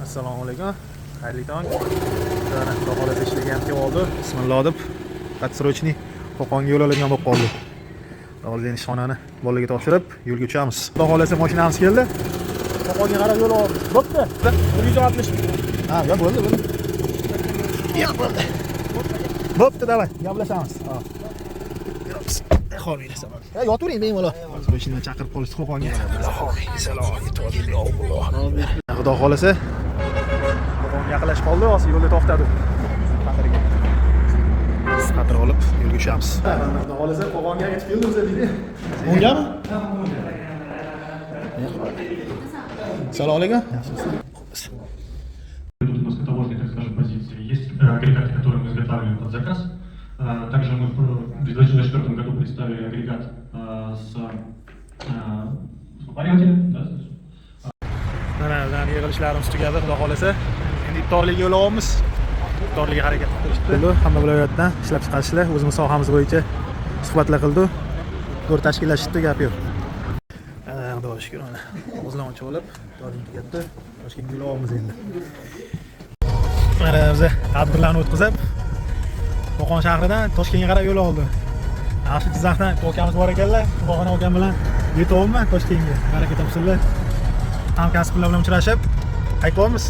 Assalomu alaykum. Xayrli tong. Mana, xudo xohlasa, ishlarga ham kelib oldi. Bismillah deb срочный Qo'qonga yo'l oladigan bo'lib qoldi. Xudo xohlasa, endi ishxonani bolalarga topshirib, yo'lga tushamiz. Xudo xohlasa, mashinamiz keldi. Qo'qonga qarab yo'l olamiz. Bo'pti. 160. Ha, yo, bo'ldi, bo'ldi. Yo'q, bo'ldi. Bo'pti, давай, gaplashamiz. Ha. Ya, yotavering bemalol. Mashinani chaqirib qolishdi Qo'qonga. Xudo xohlasa, Qo'qonga yaqinlashib qoldi, hozir yo'lda to'xtadi. Qatirga. Biz qatir olib yo'lga tushamiz. Xudo xohlasa, Qo'qonga yetib keldi o'zi deydi. O'ngami? Assalomu alaykum. Идут у нас каталожные, так скажем, позиции. Есть агрегаты, которые мы изготавливаем под заказ. Также мы в 2024 году представили агрегат с выпаривателем. Да, Mana, bizlarni yig'ilishlarimiz tugadi, xudo xohlasa. Endi iftorlikka yo'l olamiz. Iftorlikka harakat qilishdi. Hamma viloyatdan ishlab chiqarishlar o'zimiz sohamiz bo'yicha suhbatlar qildi. To'g'ri tashkillashibdi, gap yo'q. Ana, xudoga shukur, mana. Og'izlamoqchi bo'lib, iftorlik tugatdi. Toshkentga yo'l olamiz endi. Mana, biz tadbirlarni o'tkazib, Qo'qon shahridan Toshkentga qarab yo'l oldi. Ana shu Jizzaxdan akamiz bor ekanlar. Qo'qon akam bilan yetyapman Toshkentga. Baraka topsinlar. Hamkasblar bilan uchrashib qaytyapmiz.